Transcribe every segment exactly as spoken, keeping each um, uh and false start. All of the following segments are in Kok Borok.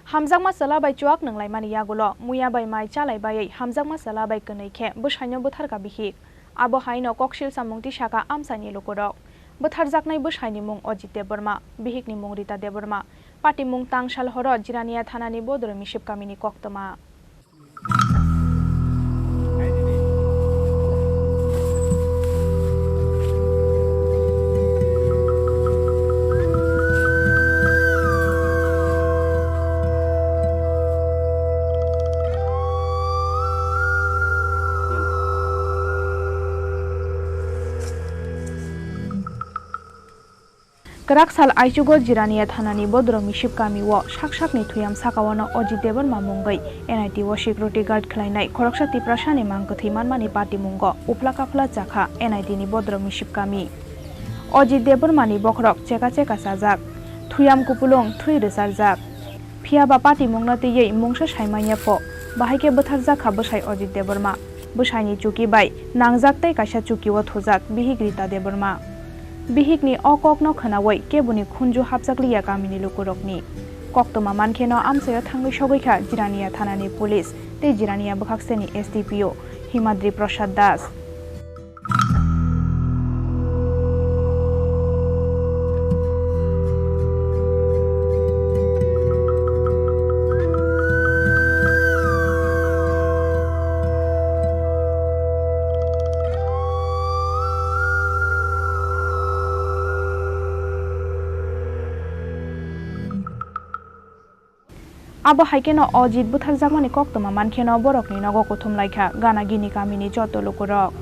Hamjakma chwla bai chuak nwnglaimani yagulo muya bai mai chalai baiwi hamjakma chwla bai kwnwi khe bwsaino bwtharkha bihik. Abo haino koksil samung tisakha amchaini lukurok. Bwtharjaknai bwsaini mung Ajit Debbarma, bihikni mung Rita Debbarma. Patimung tangsal horo Jirania thanani Bodromi Sibkamini koktwma. Kwrak sal aichugo Jirania thanani Bodromi Sibkamio sak sakni thuyam sakao no Ajit Debbarma mungwi N I T o security guard khwlainai khoroksa Tiprasani mang kwthwi manmani patimungo uphla kaphla chakha N I T ni Bodromi Sibkami. Ajit Debbarmani bokhorok cheka cheka chajak, thuyam kupulung thwi rwcharjak. Phiyaba patimungno twiwi mungsa saimanya pho, bahai khe bwtharjak kha bwsai Ajit Debbarma. Bwsaini chuki bai nangjak tei kaisa chukio thujak bihik Rita Debbarma. Bihikni o kokno khwnawi keboni khunju hapjakliya kamini lukurokni. Koktwma mankheno amchaio thangwi sogwi kha Jirania thanani police tei Jirania bwkhak seni S D P O Himadri Prasad Das. Abo hai kheno Ajit bwtharjakmani koktwma mankheno borokni nogo kuthum laikha Gana Gini kamini joto lukurok.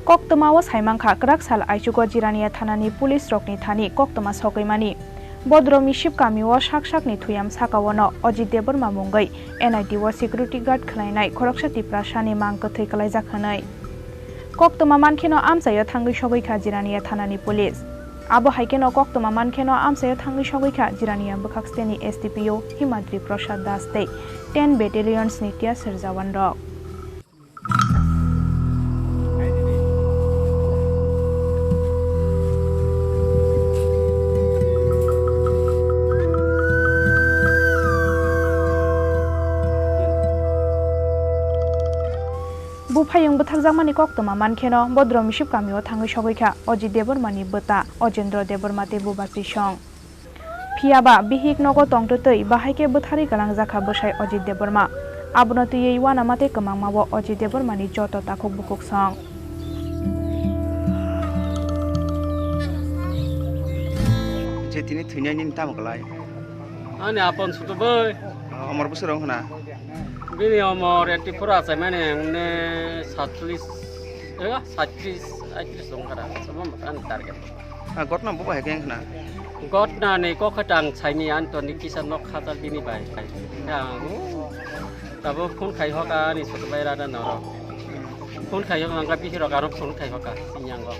Koktwmao saimankha, kwrak sal aichugo Jirania thanani police rokni thani koktwma sogwimani. Bodromi Sibkamio sak sakni thuyam sakao no Ajit Debbarma mungwi N I T o security guard khwlainai khoroksa Tiprasani mang kwthwi kwlaijak hwnwi. Koktwma mankheno amchaio thangwi sogwi kha Jirania thanani police. Abo hai kheno koktwma mankheno amchaio thangwi sogwi kha Jirania bwkhak steni S D P O Himadri Prasad Das tei ten battalions ni tiyaswr jawan rok. Buphayung bwtharjakmani koktwma mankheno Bodromi Sibkamio thangwi sogwi kha Ajit Debbarmani bwta Ajendra Debbarma tei bubasisong. Phiyaba bihik nogo tongtwtwi bahai khe bwtharwi kwlangjakha bwsai Ajit Debbarma. Abono twiwi uanama tei kwmangmao Ajit Debbarmani joto takhuk bukhuk song. Je tini thwinai nini tamo kwlai? Ani apon sutu bai. Omor bwswk rong khna? Bini omor eighty four achaimani, hwnwi satlis, eh, satris, aitris wngkha da. Sobo ani target. Ah, gotna bo bahai khe wngkha na? Gotna ni kokha tang saimi ani to ni kisa nok khajak bini bai. Ang, oh, tabo phone khai hoka ani soto bai rada noro. Phone khai hoka angka bihirok aro phone khai hoka sinyango.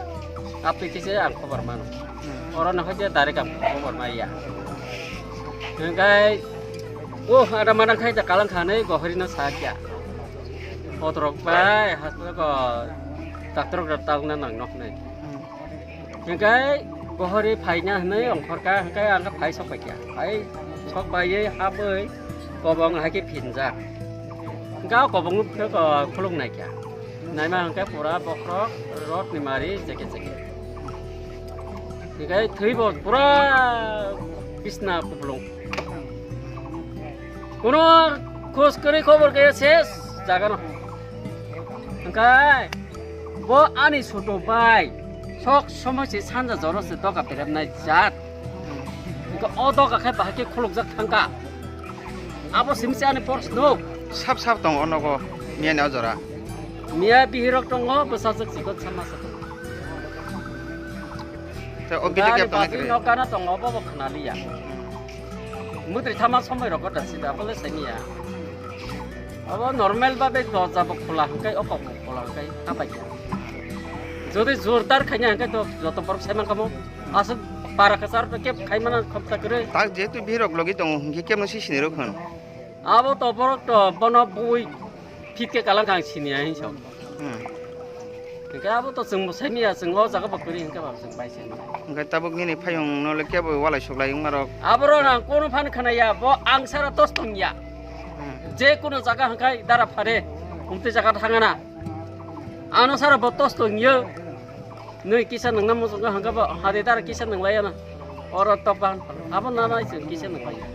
Aptwi kisa ang khobor mano. Hmm. Oro no hoje direct ang khobor maya. Hingkai, oh, ada mana khai ta kalang khanai gohori no sakya. Otrok bai, haslo ko, doctor ko taung na nang nok nai. Hmm. Hingkai, gohori phaina hwnwi ongkhorka, hingkai ang phai sok paikya. Phai sok paiwi habwi kobong hai khe phinjak. Hingka o kobong no phai ko khuluk naikya. Naima hingke pura bokhorok rot ni mari jeke jeke. Hingke thwi bo pura bisna kuplung. Kuno khos kwrwi khobor kaya ses jaga no. Hingkai bo ani soto bai sok somoi se sanja joro se doga beremnai jat. Hingke o doga khe bahai khe khulukjak thangka. Abo simi se ani proshno. Sap sap tongo o nogo miya ni o jora. Miya bihirok tongo, bwsajwk chikon sama sa tongo. Te o bini Gari kep tongo bagwi kiri. Nok gana tongo, obo bo khna liya. Mudri thama somoi rogo da sida, bole seniya. Abo normal babe dorja bo khola hwnkhe, o kok bo khola hwnkhe, habai kha. Jodi jordar khaina hwnkhe to joto borok saiman kamo, aswk Para kwcharo to kebo khai mana khopsa kwrwi. Tak jehetu bihirok logi tongo, hinkhe kebo no si sinirok hwn. Abo to borok to bono bui phit khe kalang kang siniya hinwi sa. Hmm. Hinkhe abo to chwng bo saimiya, chwng o jaga bo kwrwi hinkhe ba chwng bai saimiya. Hinkhe tabuk nini phayung no le kebo walai suklai wngmarok. Aboro ang kono phan khnaya, bo ang sara tos tongya. Hmm. Je kono jaga hwnkhai dara phare, umtwi jaga thangana. Ano sara bo tos tongya. Nui kisa nangna muchungo hwnkhai bo hade dara kisa nanglaiya na. Oro tokban, abo nanai chwng kisa nanglaiya.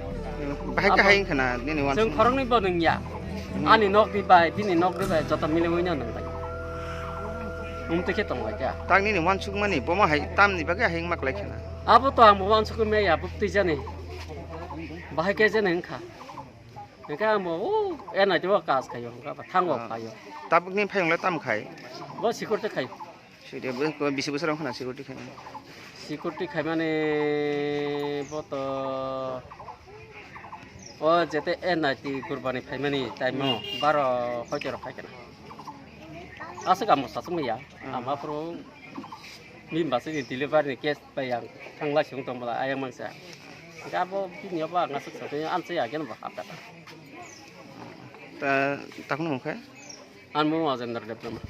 Bahai khe hai wngkha na nini wansuk? Chwng khoroknwi bo nungya. Hmm. Ani nokni bai, bini nokni bai joto miliwi no nangbai. Umtwi khe tongbai kha. Tak nini wansukmani bomo hai tamni bagwi hai wngma kwlai kha na? Abo to ang bo wansukmaya, bwktwi jani. Bahai khe jani wngkha. Hwnkhe ang bo, o, N I T o kas khaio, hwnkhe abo thango khaio. Tabukni phayung le tam khai? Bo security khai. Security, bo, bo bisi bosor wngkha na security khai? Security khaimani bo to, o, jete N I T Gurbani phaimani time o, hmm, baro hoite rok khai kana. Aswk amo saswk maya, hmm, ama phuru bini bwswkni delivery ni case bai ang thanglai sung tong bwla ayang mangsa. Hwnkhe abo bini obo ang aswk saswk ang amchai ageno bo hapta. Ta, takno mungkhe? Ang mung Ajendra Debbarma.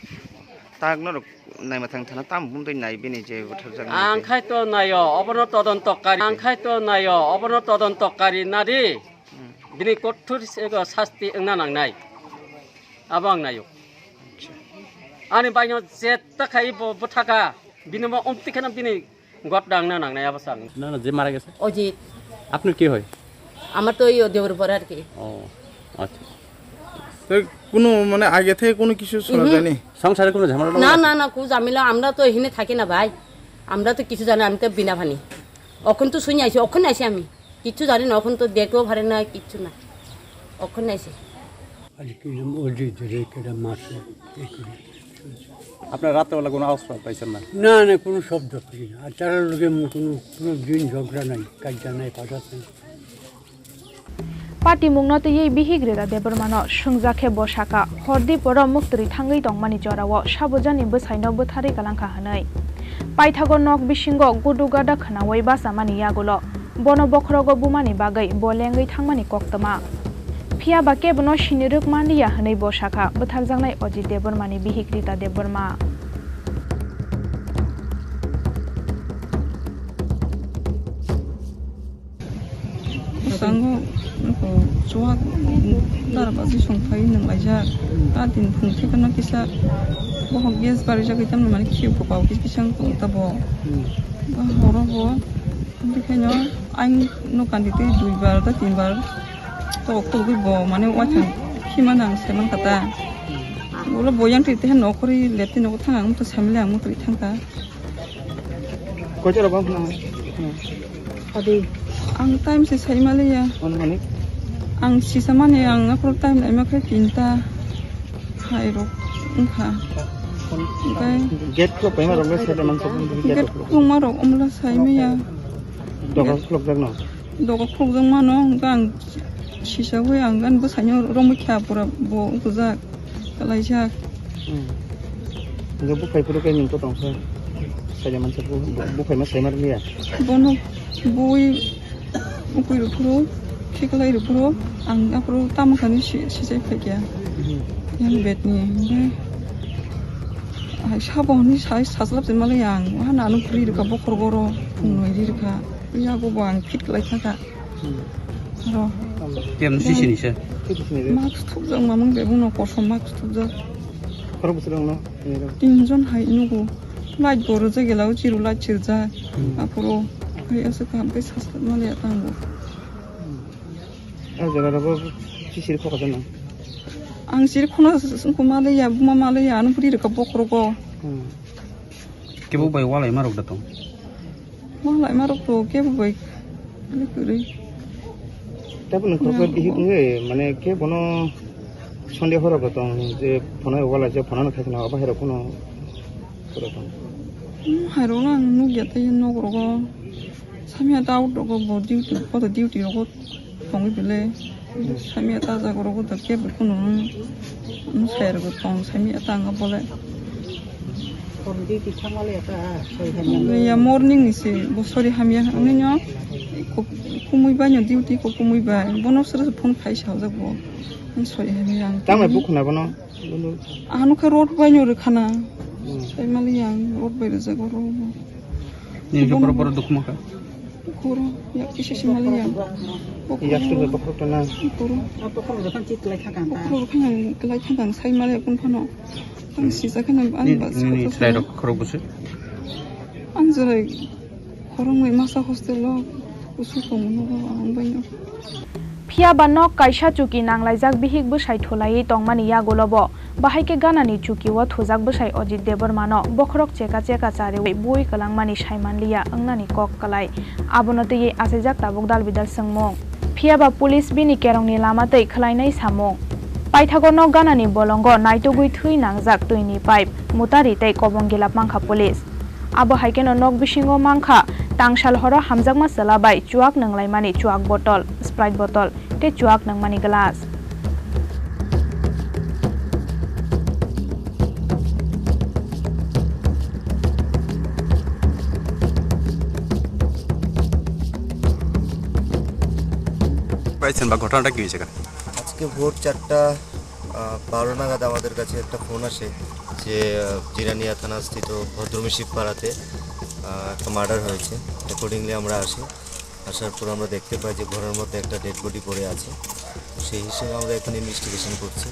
Tak norok naima thang thana tam bumtwi nai bini je bwtharjak nai. Ang khai to naio, obono todonto kari. Ang khai to naio, obono todonto kari nadi. Hmm. Bini kothor se-, sasti wngna nangnai. Abo ang naio. Acha. Ani baino jeta khai bo bwthaka. Bini mo umti kheno bini got dangna nangnai abo sang. না, না, যে মারা গেছে। অজিত। আপনার কি হয়? আমার তো ওই দেওর পর আর কি। ও, আচ্ছা। তো কোনো মানে আগে থেকে কোনো কিছু শোনা হুম। যায়নি? সংসারে কোনো ঝামেলা না, না, না, কোনো ঝামেলা, আমরা তো এখানে থাকি না ভাই, আমরা তো কিছু জানি, আমি তো বিনা পানি। অখন তো শুনে আইছি, অখন আইছি আমি, কিচ্ছু জানি না, অখন তো দেখতেও পারে না, কিচ্ছু না, অখন আইছি। আজকে অজিত রে কেডা মারছে, এই করে। আপনারা রাত্রেবেলা কোনো আওয়াজ পাইছেন না? না, না, কোনো শব্দ পাই না। আর তার লগে কোনো, কোনো দিন ঝগড়া নাই, কাজিয়া নাই, ফাসাদ নাই। Patimungno twiwi bihik Rita Debbarmano swngjak khe bo sakha, hordi poro muktwrwi thangwi tongmani jorao sabujani bwsaino bwtharwi kalangkha hwnwi. Paithago nok bisingo gudu gada khwnaui bachamani yagulo bono bokhorogo bumani bagwi bo lengwi thangmani koktwma. Phiya ba kebono sinirwk manliya hwnwi bo sakha bwtharjaknai Ajit Debbarmani bihik Rita Debbarma. Bwskango nugo chuwak dara basi song phai nang laijak. A din phung thekeno kisa bohok gas barijak, tamni mani khiyok kopao kisa kisa wng tong tabo. Ba horo bo bikhaino ang no kandi tei dui bar ta tin bar tok togwi bo mane waithang khima nang se man kha ta. Ulo bo yang twi tei nokhorwi left twi nogo thang ang to samle ang mutwi thang kha. Koito rok bang phano? Adi. Ang time se sai maliya. Ano mani? Ang sisa mani ang aphuru time naima khe tinta. Hai rok wngkha. Okai. Gate khulok paima rok le sai man sok. Gate khulok ma rok umla sai maya. Doga khulok jak no? Doga khulok jak mano, ang sisa hui ang gan bwsai no romwi kha pura bo wngkha jak. Kalaijak. Hmm. Hingke buphai phuru khe nini to tongsa. Saida mansa bu-, bu-, buphai ma saima rwliya. Bono bui ukui rw phuru, khiklai rw phuru, ang aphuru tamo kani si-, sijai phaikha. Hmm. Yang bed ni, hingke hai sabo hwnwi sai saslap se malai ang, hana ano phuri rwkha bokhorok oro, phungnwi ri rwkha. Yago bo ang khiklai thangkha. Hmm. Aro. Kemno sisini se? Mask thupjak mamung bebung no kosom mask thupjak. Khorok bwswk rokno? Tinjon hai nugo. Light bo rwjak gela o chiru light sirjak. Hmm. Aphuru hai aswk kaham khe sasat maliya tango. Hmm. O jaga rogo sisiri khokajak nang? Ang siri khona songkho maliya, buma maliya, ano bwrwi rwkha bokhorogo. Hmm. Kebo bai walai ma rok da tong? Walai ma rok to kebo bai kwrwi kwrwi. Tabuk nang khoroksa bihik wngwi, mane khe bono Sunday horo bo tong je phone walai je phone no khai khna abo hai rok phone koro tong. Hmm, hai rok no ang nukya tei nok rogo. Samya ta out rogo bo duty, koto duty rogo. Tongwi bele, samya ta jaga rogo da kebo khunu, um, sayrogo tong, samya ta anga bole. Duty thangmale ta soi hamya. Ya morning ni se bo sori hamya wngwi no ko kumui bai no duty ko kumui bai bono sero phone phai sa jak bo. Sori hamya ang. Tamo bukhuna bono. Ano khe road bai no rwkhana. Hmm. Sai mali ang road bai rwjak oro. Ni jokoro boro dukma kha. Koro, ya kisa se mali ya. Yak sebe bokhorok tana. Koro. Bokhorok rok khan chit lai thang kang ta. Bokhorok rok khan lai thang kang sai mali kun phano. Ang sijak khe nang ang bas. Ni trai rok khorok busu. Ang jerai khorok nai masa hostel o busu tong no ang bai no. Phiya ba nok kaisa chuki nanglaijak bihik bwsai thulaiwi tongmani yagulo bo. Bahai khe ganani chuki o thujak bwsai Ajit Debbarma no bokhorok cheka cheka chariwi bui kwlangmani saimanliya wngnani kok kwlai. Abono twiwi achaijak tabuk dal bidal swngmung. Phiya ba police bini kerongni lama twi khwlainai samung. Paithago nok ganani bolongo naitugwi thwi nangjak twini pipe, mutari tei kobong gilap mankha police. Abo hai kheno nok bisingo mankha tangsal horo hamjakma chwla bai chuak nwnglaimani chuak botol, Sprite botol tei chuak nwngmani glass. পাইছেন বা ঘটনাটা কি হয়েছে এখানে? আজকে ভোর চারটা, আহ, বারো নাগাদ আমাদের কাছে একটা ফোন আসে যে, আহ, জিরানিয়া থানাস্থিত ভদ্রমী শিবপাড়াতে, আহ, একটা মার্ডার হয়েছে। অ্যাকর্ডিংলি আমরা আসি। আসার পর আমরা দেখতে পাই যে ঘরের মধ্যে একটা ডেড বডি পড়ে আছে। তো সেই হিসেবে আমরা এখন ইনভেস্টিগেশন করছি।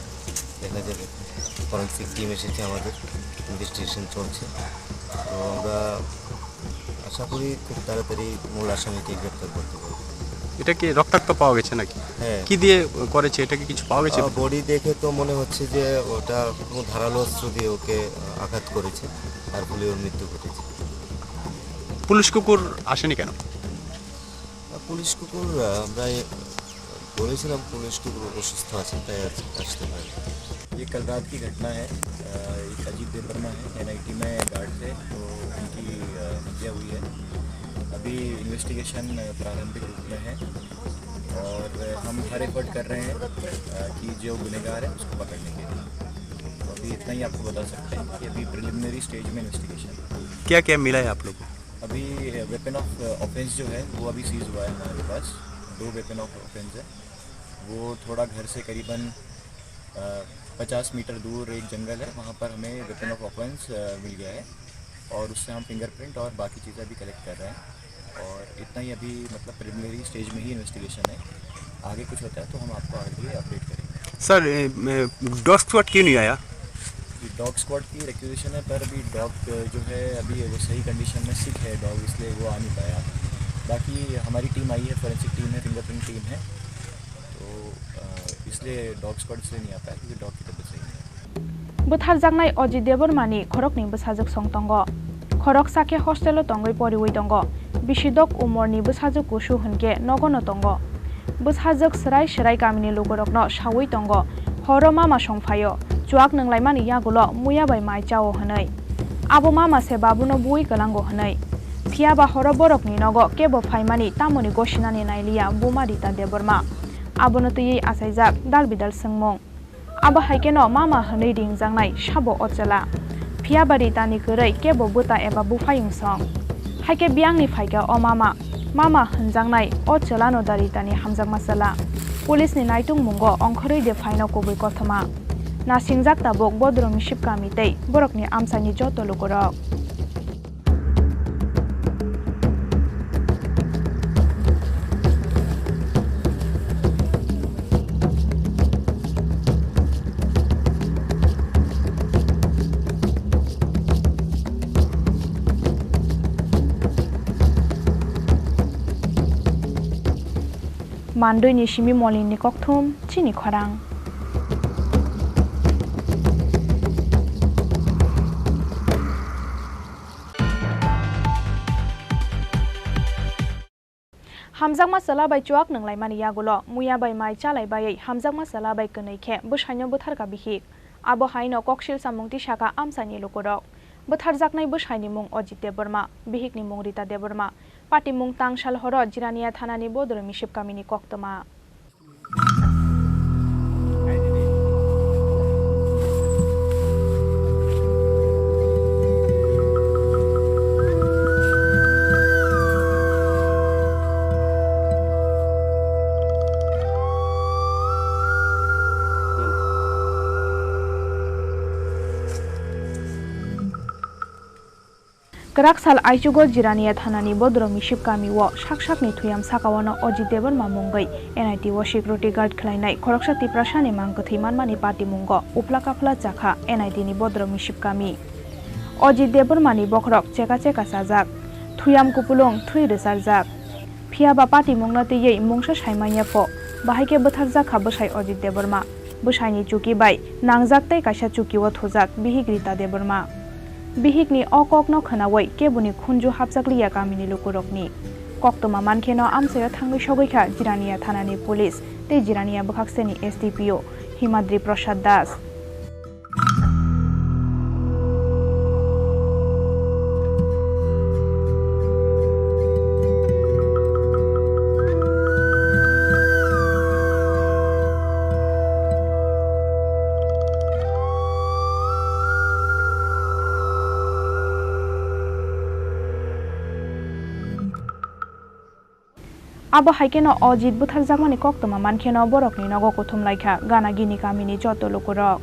দেখা যাবে, ফরেন্সিক টিম এসেছে আমাদের, ইনভেস্টিগেশন চলছে। তো আমরা আশা করি খুব তাড়াতাড়ি মূল আসামিকে গ্রেপ্তার করতে পারবো। এটা কি রক্তাক্ত পাওয়া গেছে নাকি? হ্যাঁ। কি দিয়ে করেছে? এটা কি কিছু পাওয়া গেছে? আহ, বডি দেখে তো মনে হচ্ছে যে ওটা কোনো ধারালো অস্ত্র দিয়ে ওকে, আহ, আঘাত করেছে, তার ফলে ওর মৃত্যু ঘটেছে। পুলিশ কুকুর আসেনি কেন? আহ, পুলিশ কুকুর, আহ, আমরা এ-, বলেছিলাম পুলিশ কুকুর অসুস্থ আছে, তাই আজ আসতে পারেনি। ये कल रात की घटना है। अ, एक अजीत देवर्मा है, एनआईटी में गार्ड थे, तो उनकी, अ, हत्या हुई है। अभी इन्वेस्टिगेशन, अ, प्रारंभिक रूप में है और हम हर एफर्ट कर रहे हैं, अ, कि जो गुनहगार है, उसको पकड़ने के लिए। तो अभी इतना ही आपको बता सकते हैं कि अभी प्रिलिमिनरी स्टेज में इन्वेस्टिगेशन है। क्या क्या मिला है आप लोग को? अभी वेपन ऑफ ऑफेंस जो है, वो अभी सीज हुआ है हमारे पास। दो वेपन ऑफ ऑफेंस है। वो थोड़ा घर से करीबन, अ, पचास मीटर दूर एक जंगल है, वहाँ पर हमें वेपन ऑफ ऑफेंस, अ, मिल गया है और उससे हम फिंगरप्रिंट और बाकी चीज़ें भी कलेक्ट कर रहे हैं। और इतना ही अभी, मतलब, प्रिलिमिनरी स्टेज में ही इन्वेस्टिगेशन है। आगे कुछ होता है तो हम आपको आगे अपडेट करेंगे। सर, ए, ए, डॉग स्क्वाड क्यों नहीं आया? ये डॉग स्क्वाड की रिक्विजिशन है, पर अभी डॉग जो है, अभी वो सही कंडीशन में सिक है डॉग, इसलिए वो आ नहीं पाया। बाकी हमारी टीम आई है, फॉरेंसिक टीम है, फिंगरप्रिंट टीम है, तो, अ, इसलिए डॉग स्क्वाड इसलिए नहीं आ पाया, क्योंकि डॉग की तबीयत सही नहीं है। Bwtharjaknai Ajit Debbarmani khoroknwi bwsajwk song tongo. Khoroksa khe hostelo tongwi poriwi tongo. Bisidok umorni bwsajwk kusu hwnkhe nogono tongo. Bwsajwk swrai swrai kamini lukurokno saui tongo, horo mama song phaio, chuak nwnglaimani yagulo muya bai mai chao hwnwi. Abo mama se babuno bui kwlango hwnwi. Phiya ba horo borokni nogo kebo phaimani tamoni gosinani nailiya buma Rita Debbarma. Abono twiwi achaijak dal bidal swngmung. Abo hai kheno mama hwnwi ringjaknai sabo o chwla. Phiya ba Ritani kwrwi kebo bwta eba buphayung song. Hai khe biyangni phaikha o mama. Mama hwnjaknai o chwlano da Ritani hamjakma chwla. Police ni naitungmungo ongkhorwi de phaino kubui kothoma. Nasingjak tabuk Bodromisip kami tei borokni amchaini joto lukurok. Mandwini simi Molinni kokthum chini khorang. Hamjakma chwla bai chuak nwnglaimani yagulo muya bai mai chalai baiwi hamjakma chwla bai kwnwi khe bwsaino bwtharkha bihik. Abo haino koksil samung tisakha amchaini lukurok. Bwtharjaknai bwsaini mung Ajit Debbarma, bihikni mung Rita Debbarma. Patimung tangsal horo Jirania thanani Bodromisip kamini koktwma. Kwrak sal aichugo Jirania thanani Bodro Misip kamio sak sakni thuyam sakao no Ajit Debbarma mungwi N I T o security guard khwlainai khoroksa Tiprasani mang kwthwi manmani patimungo uphla kaphla chakha N I T ni Bodro Misip kami. Ajit Debbarmani bokhorok cheka cheka chajak, thuyam kupulung thwi rwcharjak. Phiya ba patimungno twiwi mungsa saimanya pho, bahai khe bwtharjak kha bwsai Ajit Debbarma. Bwsaini chuki bai nangjak tei kaisa chukio thujak bihik Rita Debbarma. Bihikni o kokno khwnaui keboni khunju hapjakliya kamini lukurokni. Koktwma mankheno amchaio thangwi sogwi kha Jirania thanani police tei Jirania bwkhakseni S D P O Himadri Prasad Das. Abo hai kheno Ajit bwtharjakmani koktwma mankheno borokni nogo kuthum lai kha gana gini kamini joto lukurok.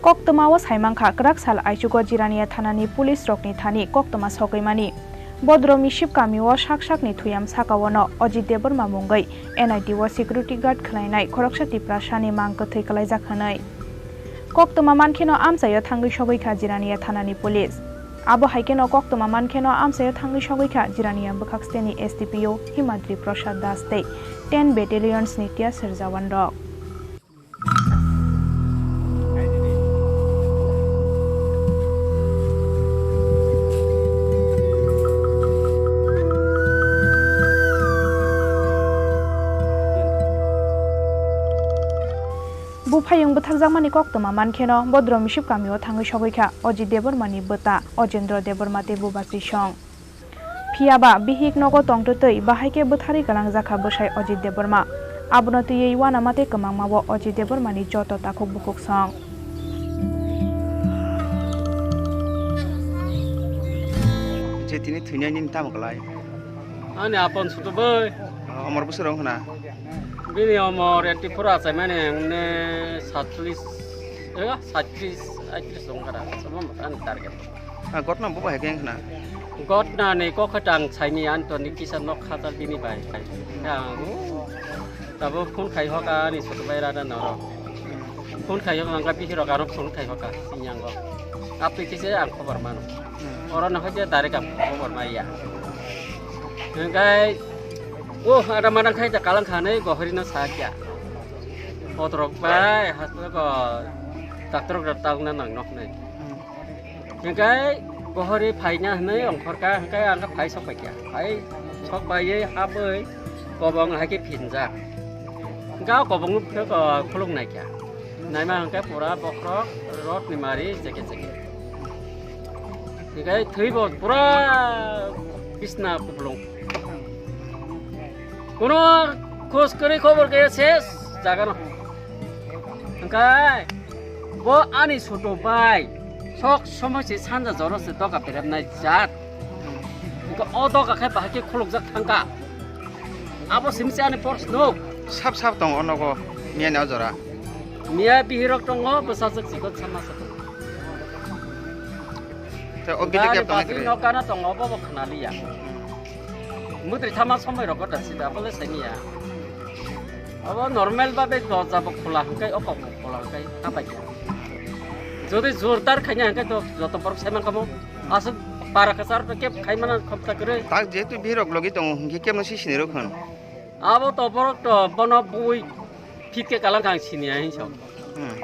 Koktwmao saimankha kwrak sal aichugo Jirania thanani police rokni thani koktwma sogwimani. Bodro Misip kamio sak sakni thuyam sakao no Ajit Debbarma mungwi N I T o security guard khwlainai khoroksa Tiprasani mang kwthwi kwlaijak hwnwi. Koktwma mankheno amchaio thangwi sogwi kha Jirania thanani police. Abo hai kheno koktwma mankheno amchaio thangwi sogwi kha Jirania bwkhakseni S D P O Himadri Prasad Das tei ten battalions ni tiyasir jawan rok. Buphayung bwtharjakmani koktwma mankheno Bodro Misip kamio thangwi sogwi kha Ajit Debbarmani bwta Ajendra Debbarma tei bubasri song. Phiya ba bihik nogo tongtwtwi bahai khe bwtharwi kwlangjak kha bwsai Ajit Debbarma. Abono twiwi uanama tei kwmangma o Ajit Debbarmani joto takhuk bukhuk song. Je tini thwinai nini tamo kwlai? Ani apon sutu bai. Omor bwswk rong khna? Bini omor eighty four achaimani, hwnwi satris, eh, satris, aitris wngkha da. Sobo ani target. Ah, gotna bo bahai khe wngkha na? Gotna ni kok khe tang saini ani to ni kisa nok khatal bini bai. Ang, oh, tabo phone khai hoka ani sutu bai rada noro. Phone khai hoka ang bihirok aro phone khai hoka sinyango. Apni kisa ang khobor mano. Hmm. Oro no hoite direct ang khobor maya. Hingkai, oh, ada mana khai ta kalang khanai gohori no sakya. Otrok bai, hasto ko, doctor ko tang na nang nok nai. Hmm. Hingkai, gohori phaina hwnwi ongkhorka, hingkai ang phai sok paikya. Phai sok baiwi habwi kobong hai khe phinjak. Hingka kobong no phai ko khuluk naikya. Naima hingke pura bokhorok rot ni mari jeke jeke. Hingke thwi bo pura bisna kuplung. Kono khos kwrwi khobor kaya ses jaga no. Hingke bo ani sutu bai sok somoi se sanja joro se doga beremnai jat. Hingke o doga khe bahai khe khulukjak thangka. Abo simi se ani por sno. Sap sap tong o nogo miya ni o jora. Miya bihirok tongo, bwsajwk chikon sama sa tongo. Te o bini Gari kep tong bagwi kre. Nok gana tongo, bo bo khna liya. Mudri thama somoi rok da sida, bole semiya. Abo normal babe dorja bo khola hwnkhe, o kok bo khola hwnkhe, habai khe. Jodi jordar khaina hwnkhe to joto borok saiman kamo. Aswk para kwchar to kep khaimana khopta kwrwi. Tak jehetu bihirok logi tongo, hwnkhe kebno si sinirok hwn. Abo to borok to bono bui phit khe kalang kang siniya hinwi sa. Hmm.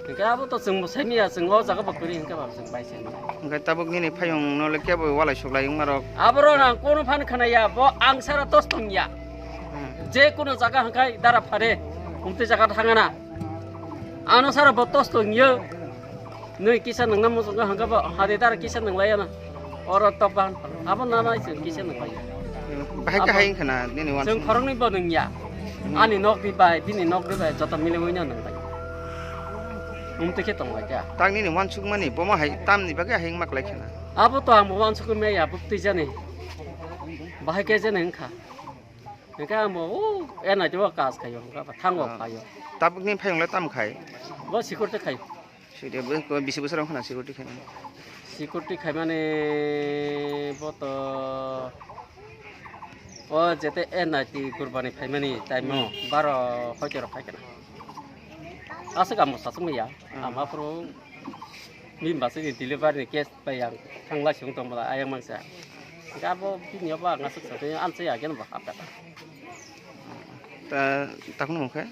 Hingke abo to chwng bo saimiya, chwng o jaga bo kwrwi hingke ba chwng bai saimiya. Hingke tabuk nini phayung no le kebo walai suklai wngmarok. Aboro ang kono phan khnaya, bo ang sara tos tongya. Hmm. Je kono jaga hingkai dara phare, umtwi jaga thangana. Ano sara bo tos tongya. Nui kisa nangna muchungo hingke bo hadi dara kisa nanglaiya na. Oro tokban, abo nana ising kisa nanglaiya. Bahai khe Abo hai wngkha na nini uansukmung? Chwng khoroknwi bo nungya. Hmm. Ani nokni bai, bini nokni bai, joto miliwi no nungbai. Umtwi khe tong lai kha. Tang nini wansukmani, bomo hai tamni bagwi hai wngma kwlai khena. Abo to ang bo wansukmani ya, bwktwi jani. Bahai khe jani wngkha. Hingke ang bo, o, N I T o kas khayo, hingke abo thango Ah. khayo. Tabuk ni phayung le tam khai? Bo security khayo. Security, bo, bo bisi bosor wngkha na security khai? Security khaimani bo to, o, jete N I T Gurbani phaimani time o, Hmm. baro hoite rok khai kana. Aswk ang bo sasuk ya, Hmm. ama phuru bini bwswk ni delivery ni case bai ang thang lai sung tong bwla ayang mangsa. Hingke abo bini o bo ang aswk sasuk ya, ang se ya khe no bo hap kha. Ta, takno mung khe?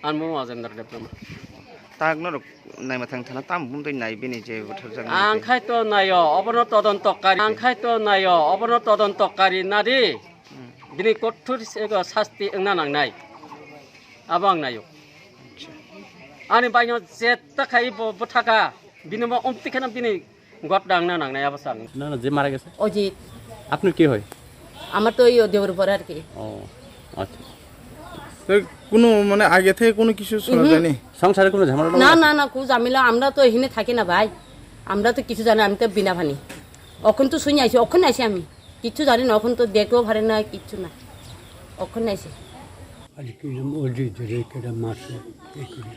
Ang mung Ajendra Debbarma. Tak norok naima thang thana tam bumtwi nai bini je bwtharjak nai Ang khe. Khai to naio, obono todonto kari. Ang khai to naio, obono todonto kari nadi. Hmm. Bini kothor se-, ego sasti wngna nangnai. Abo ang naio. Acha. Ani baino jeta khai bo bwthaka. Bini mo umti kheno bini Got dang na nang na yaba sang. না, না, যে মারা গেছে। অজিত। আপনার কি হয়? আমার তো ওই দেওর পর আর কি। ও, আচ্ছা। তো কোনো মানে আগে থেকে কোনো কিছু শোনা হুম। যায়নি? সংসারে কোনো ঝামেলা না, না, না, খুব ঝামেলা, আমরা তো এখানে থাকি না ভাই, আমরা তো কিছু জানি, আমি তো বিনা পানি। এখন তো শুনে আইছি, ওখানে আছি আমি, কিচ্ছু জানি না, এখন তো দেখতেও পারে না, কিচ্ছু না, ওখানে আছি। আজকে ওই যে মসজিদ ধরে কেটে মারছে, এই করে।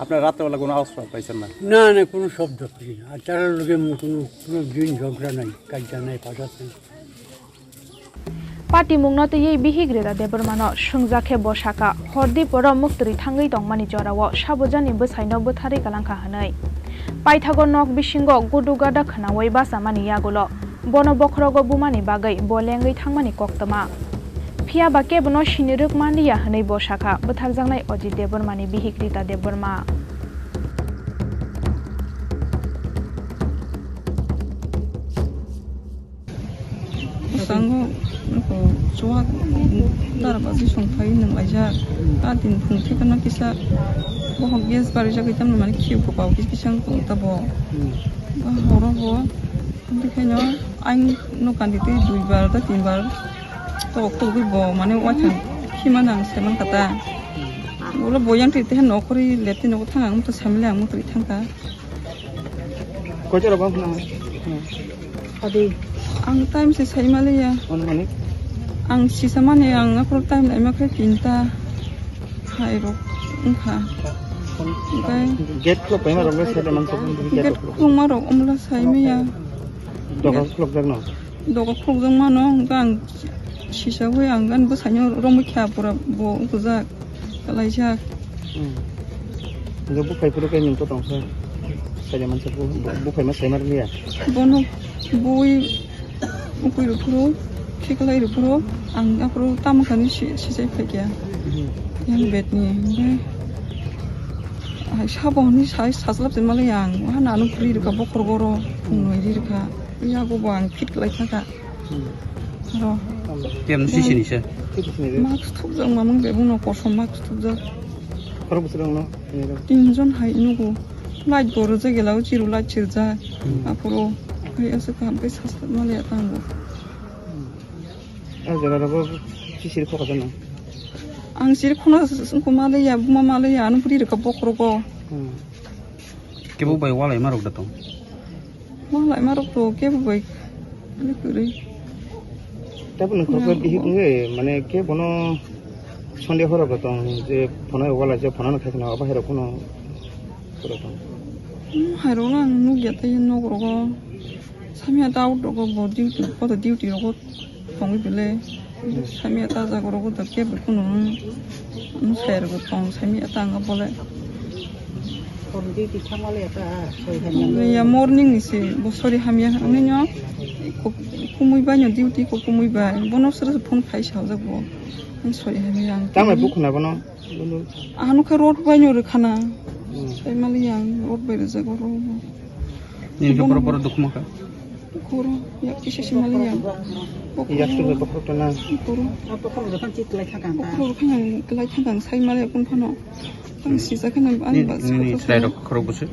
আপনারা রাত্রেবেলা কোনো আওয়াজ পাইছেন না? না, না, কোনো শব্দ পাই না। আর তার লগে কোনো, কোনো দিন ঝগড়া নাই, কাজিয়া নাই, ফাসাদ নাই। Patimungno twiwi bihik Rita Debbarmano swngjak khe bo sakha, hordi poro muktwrwi thangwi tongmani jorao sabujani bwsaino bwtharwi kalangkha hwnwi. Paithago nok bisingo gudu gada khwnaui bachamani yagulo bono bokhorogo bumani bagwi bo lengwi thangmani koktwma. Phiya ba kebono sinirwk manliya hwnwi bo sakha bwtharjaknai Ajit Debbarmani bihik Rita Debbarma. Bwskango nuko chuwak dara basi song phai nang laijak. A din phung thikano kisa bohok gas barijak, tamni mani khiyok kopao kisa kisa wng tong tabo. Ba horo bo bikhaino ang no kandi tei dui bar ta tin bar to khogwi bo mane waithang khima nang se man kata. Ulo bo yang tei tei nok khori lep tei nogo thang ang to samile ang mutri thang ka. Koicharo bang phuna? Adi. Ang time se sai maliya. Ano mani? Ang sisa mani ang aphuru time lai ma khe tinta. Hai rok wngkha. Okai. Gate khuluk paima rok le sai de man sokun gate khuluk. Gate khuluk ma rok umla sai maya. Doga khuluk jak no? Doga khuluk jak mano, ang sisa hui ang gan bwsai no romwi kha pura bo wngkujak. Kalaijak. Hmm. Hingke buphai phuru khe nwng to tongsa. Saida mansa bu-, bu-, buphai ma saima rwliya. Bono bui ukui rw phuru, khiklai rw phuru, ang aphuru tamo thani si-, sijai phaikha. Hmm. Yang bed ni, hingke hai sabo hwnwi sai saslap se malai ang, hana ano phuri rwkha bokhorok oro, phung noi ri rwkha. Yago bo ang fit lai thangkha. Hmm. Aro. Tamo. Tamo sisini se. Mask thupjak mamung bebung no kosom mask thupjak. Khorok bwswk rok no? Tinjon hai nugo. Light bo rwjak gela o chiru light sirjak. Hmm. Aphuru hai aswk kaham khe sasa maliya tango. Hmm. A jora rogo chisir khokha jana. Ang sir khona sungko maliya, buma maliya, ano bwrwi rwkha bokhorogo. Hmm. Kebo bai walai ma rok da tong. Walai ma rok to kebo bai. Ani kwrwi. Tabuk nung khoroksa bihik wngwi, mane khe bono Sunday horo bo tong je phone walai je phone no khai khna abo hai rok phone kwrwi tong. Hmm, hai rok no ang nukya tei nok rogo. Samya ta out rogo bo duty, koto duty rogo. Tongwi bele, samya ta jaga rogo da kebo kunu, um, sai rogo tong, samya ta anga bole. Hor duty thangmale ta, soi hamya. Ya morning ni se, bo sori hamya, ani nyo, ko-, kumui bai nyo duty ko kumui bai, bono sere phone khai sa jak bo, ani sori hamya ang. Tamo bukuna bono? Ano khe road bai nyo rwkhana, hmm, sai mali ang, road bai rwjak oro. Nini khe borok borok dukhu mankha? Koro, yak kisa se mali ang. Yak se borok borok tana. Koro. Borok borok khan chit lai thangkha. Borok borok khan lai thangkha, sai mali ang phano. Ang sijak khana, ang bas. Nini chwrai rok khorok bwswk?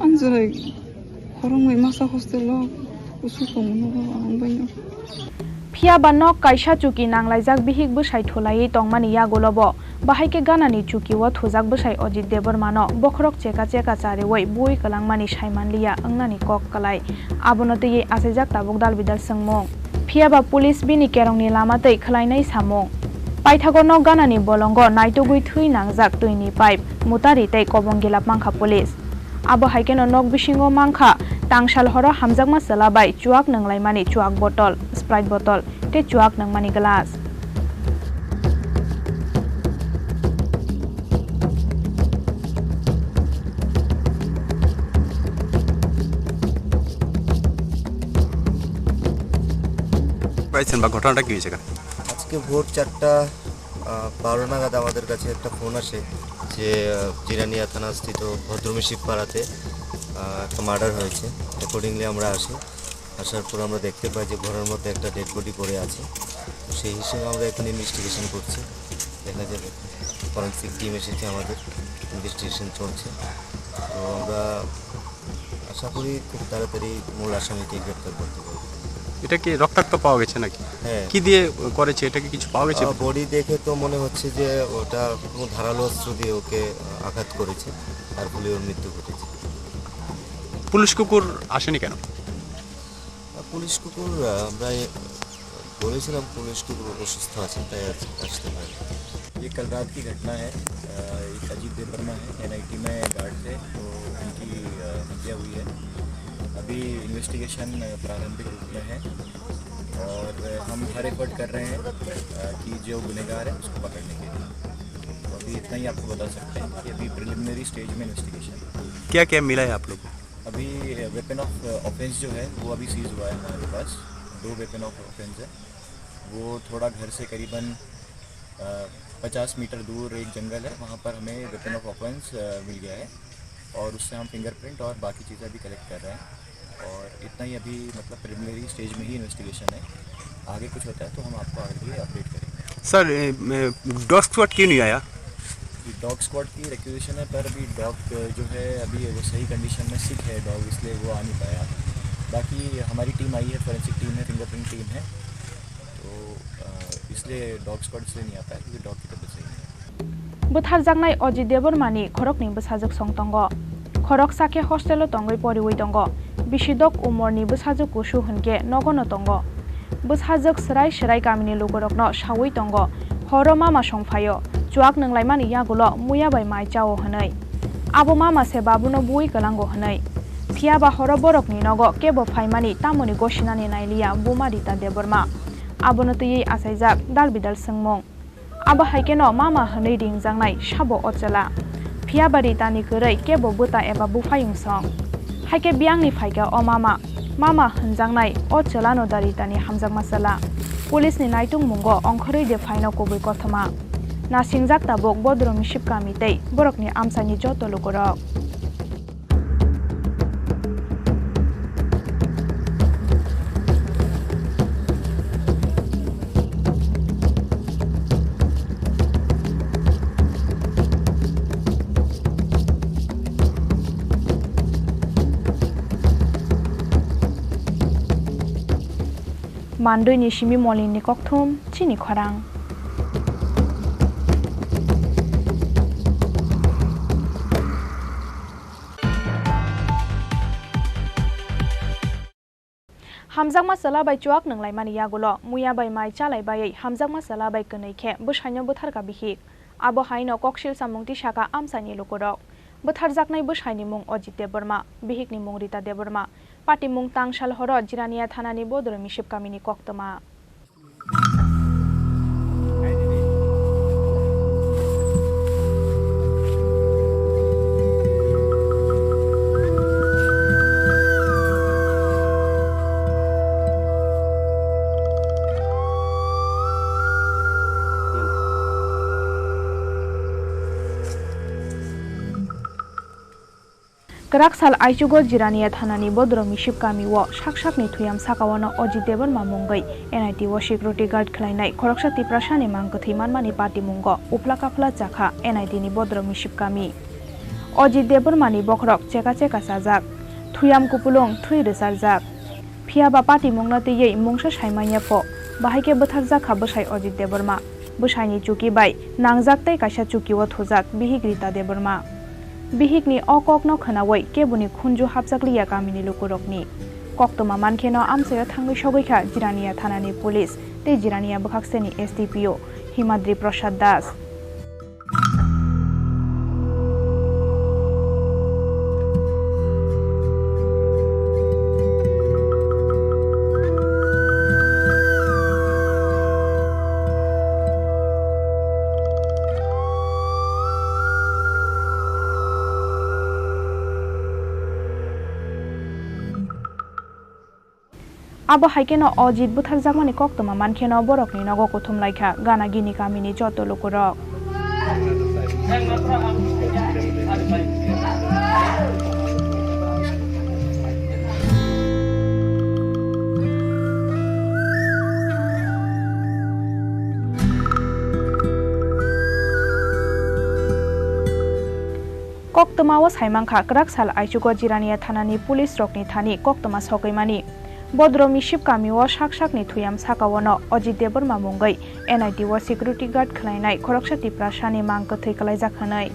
Ang chwrai khoroknwi masa hostel o, kusu tongmano ang bai no. Phiya ba nok kaisa chuki nanglaijak bihik bwsai thulaiwi tongmani yagulo bo Bahai khe ganani chukio thujak bwsai Ajit Debbarmano bokhorok cheka cheka chariwi bui kwlangmani saimanliya wngnani kok kwlai. Abono twiwi achaijak tabuk dalbidal swngmung. Phiyaba police bini kerongni lama tei khwlainai samung. Paithago nok ganani bolongo naitugwi thwi nangjak twini pipe, mutari tei kobong gilap mankha police. Abo hai kheno nok bisingo mankha tangsal horo hamjakma chwla bai chuak nwnglaimani chuak botol, Sprite botol tei chuak nwngmani glass. পাইছেন বা ঘটনাটা কি হয়েছে এখানে? আজকে ভোর চারটা, আহ, বারো নাগাদ আমাদের কাছে একটা ফোন আসে যে, আহ, জিরানিয়া থানাস্থিত ভদ্রমিশিক পাড়াতে, আহ, একটা মার্ডার হয়েছে। অ্যাকর্ডিংলি আমরা আসি। আসার পর আমরা দেখতে পাই যে ঘরের মধ্যে একটা ডেড বডি পড়ে আছে। তো সেই হিসেবে আমরা এখন ইনভেস্টিগেশন করছি। দেখা যাবে, ফরেন্সিক টিম এসেছে আমাদের, ইনভেস্টিগেশন চলছে। তো আমরা আশা করি খুব তাড়াতাড়ি মূল আসামিকে গ্রেপ্তার করতে পারবো। এটা কি রক্তাক্ত পাওয়া গেছে নাকি? হ্যাঁ। কি দিয়ে করেছে? এটা কি কিছু পাওয়া গেছে? আহ, বডি দেখে তো মনে হচ্ছে যে ওটা কোনো ধারালো অস্ত্র দিয়ে ওকে আঘাত করেছে, তার ফলে ওর মৃত্যু ঘটেছে। পুলিশ কুকুর আসেনি কেন? আহ, পুলিশ কুকুর, আহ, আমরা এ-, বলেছিলাম পুলিশ কুকুর অসুস্থ আছে, তাই আজ আসতে পারেনি। ये कल रात की घटना है। अ, एक अजीत देवर्मा है, एनआईटी में गार्ड थे, तो उनकी, अ, हत्या हुई है। अभी इन्वेस्टिगेशन, अ, प्रारंभिक रूप में है और हम हर एफर्ट कर रहे हैं, अ, कि जो गुनहगार है, उसको पकड़ने के लिए। तो अभी इतना ही आपको बता सकते हैं कि अभी प्रिलिमिनरी स्टेज में इन्वेस्टिगेशन है। क्या क्या मिला है आप लोग को? अभी वेपन ऑफ ऑफेंस जो है, वो अभी सीज हुआ है हमारे पास। दो वेपन ऑफ ऑफेंस है। वो थोड़ा घर से करीबन, अ, पचास मीटर दूर एक जंगल है, वहाँ पर हमें वेपन ऑफ ऑफेंस, अ, मिल गया है और उससे हम फिंगरप्रिंट और बाकी चीज़ें अभी कलेक्ट कर रहे हैं। और इतना ही अभी, मतलब, प्रिलिमिनरी स्टेज में ही इन्वेस्टिगेशन है। आगे कुछ होता है तो हम आपको आगे अपडेट करेंगे। सर, ए, ए, डॉग स्क्वाड क्यों नहीं आया? डॉग स्क्वाड की रिक्वेस्ट है, पर अभी डॉग, अ, जो है, अभी वो सही कंडीशन में सिक है डॉग, इसलिए वो आ नहीं पाया। बाकी हमारी टीम आई है, फॉरेंसिक टीम है, फिंगरप्रिंट टीम है, तो, अ, इसलिए डॉग स्क्वाड इसलिए नहीं आ पाया क्योंकि डॉग की तबीयत सही नहीं है। Bwtharjaknai Ajit Debbarmani khoroknwi bwsajwk song tongo. Khoroksa khe hostelo tongwi poriwi tongo. Bisidok umorni bwsajwk kusu hwnkhe nogono tongo. Bwsajwk swrai swrai kamini lukurokno sawi tongo, horo mama song phaio, chuak nwnglaimani yagulo muya bai mai chao hwnwi. Abo mama se babuno bui kwlango hwnwi. Phiyaba horo borokni nogo kebo phaimani tamoni gosinani nailiya buma Rita Debbarma. Abono twiwi achaijak dalbidal swngmung. Abo hai kheno mama hwnwi ringjaknai sabo o chwla. Phiya ba Ritani kwrwi kebo bwta eba buphayung song. Hai khe biyangni phaikha o mama. Mama hwnjaknai o chwlano da Ritani hamjakma chwla. Police ni naitungmungo ongkhorwi de phaino kubui kothoma. Nasingjak tabuk Bodro Misip kami tei borokni amchaini joto lukurok. Mandui ni simi Molin ni kokthum chini khorang. Hamjakma chwla bai chuak nwnglaimani yagulo muya bai mai chalai baiwi hamjakma chwla bai kwnwi khe bwsaino bwtharkha bihik. Abo haino koksil samung tisakha amchaini lukurok. Bwtharjaknai bwsaini mung Ajit Debbarma, bihikni mung Rita Debbarma. Patimung tangsal horo Jirania thanani Bodro Misip kamini koktwma. Kwrak sal aichugo Jirania thanani Bodro Misip kamio sak sakni thuyam sakao no Ajit Debbarma mungwi N I T o security guard khlainai khoroksa Tiprasani mang kwthwi manmani patimungo uphla kaphla chakha N I T ni Bodro Misip kami. Ajit Debbarmani bokhorok cheka cheka chajak, thuyam kupulung thwi rwcharjak. Phiya ba patimungno twiwi mungsa sai manya pho, bahai khe bwtharjak kha bwsai Ajit Debbarma. Bwsaini chuki bai nangjak tei kaisa chukio thujak bihik Rita Debbarma. Bihikni o kokno khwnawi keboni khunju hapjakliya kamini lukurokni. Koktwma mankheno amchaio thangwi sogwi kha Jirania thanani police tei Jirania bwkhakseni S D P O Himadri Prasad Das. Abo hai kheno Ojit butharjakmani koktwma mankheno borokni nogo kuthum lai kha gana gini kamini joto lukurok. Koktwma o saimankha kwrak sal aichugo Jirania thanani police rokni thani koktwma sogwimani. Bodro Misip kamio sak sakni thuyam sakao no Ojit Debbarma mungwi N I T o security guard khwlainai khoroksa Tiprasani mang kwthwi kwlaijak hwnwi.